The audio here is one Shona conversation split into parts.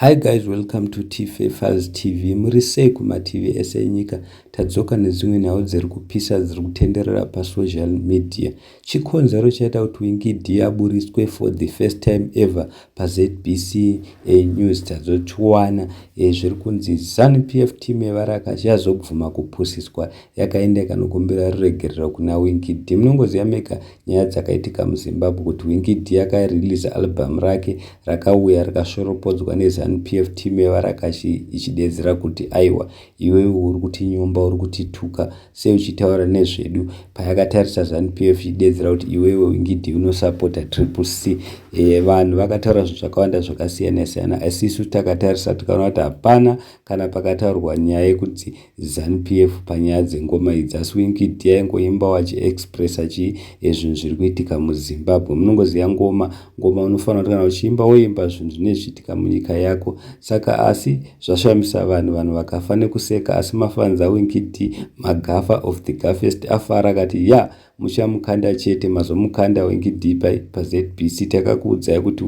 Hi guys, welcome to TFA Files TV. Muri sei kumativi ese enyika? Tadzoka nedzimwe nhau dziri kupisa dziri kutenderera pasocial media. Chikonzero chaita kuti Winky D aburitswe for the first time ever paZBC News tazochiwana. Zviri kunzi ZANU PF team yevarakashi yazobvuma kupusiswa, yakaenda ikanokumbira ruregerero kuna Winky D. Munongoziva mega nyaya dzakaitika muZimbabwe kuti Winky D akareleasa album rake rakauya rikashoropodzwa neZANU PF team yevarakashi ichidedzera kuti aiwa, iwewe uri kutinyomba, uri kutituka, sei uchitaura nezvedu? Payakatarisa ZANU PF ichidedzera kuti iwewe Winky D unosapota Triple C. Vanhu vakataura zvinhu zvakawanda zvakasiyana siyana, asi isu takatarisa tikaona kuti hapana kana pakataurwa nyaya yekuti ZANU PF panyaya dzengoma idzi, asi Winky D aingoimbawo achiexpressa chi zvinhu zviri kuitika muZimbabwe. Munongoziva ngoma unofanira kuti kana uchiimba woimba zvinhu zvinenge zvichiitika munyika yako. Saka asi zvashamisa vanhu, vanhu vakafa nekuseka, asi mafans aWinky D, magafa of the gafest, afara akati ya muchamukanda chete, mazomukanda Winky D paZBC. Takakuudzai kuti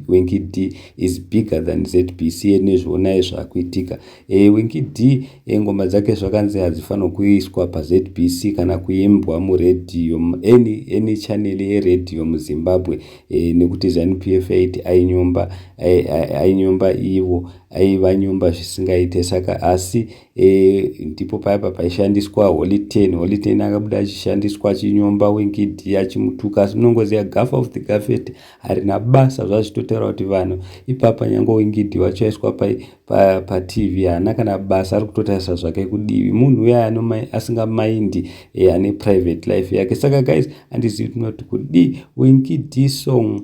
Winky D is bigger than ZBC. Nezvionai zvakuitika. Winky D, ngoma dzake zvakanzi hadzifanirwa kuiswa paZBC kana kuimbwa muredhiyo, any channel yeredhiyo muZimbabwe, nekuti ZANU PF yaiti ainyomba, ainyomba ivo, aivanyomba zvisingaite. Saka asi ndipo paipa paishandiswa Holy Ten. Holy Ten akabuda achishandiswa achinyomba Winky D, achimutuka, asi munongoziva gafa of the gafet harina basa. Zvazvitotaura kuti vanhu ipapa nyange Winky D wacho aiswa paTV haana kana basa, ari kutotarisa zvake kudivi, munhu uya asingamaindi, ane private life yake. Saka guys, handizivi tinoti kudi. Winky D song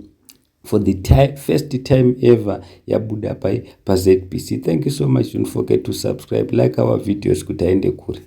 for the first time ever yabuda paZBC. Thank you so much. Don't forget to subscribe, like our videos kuti aende kure.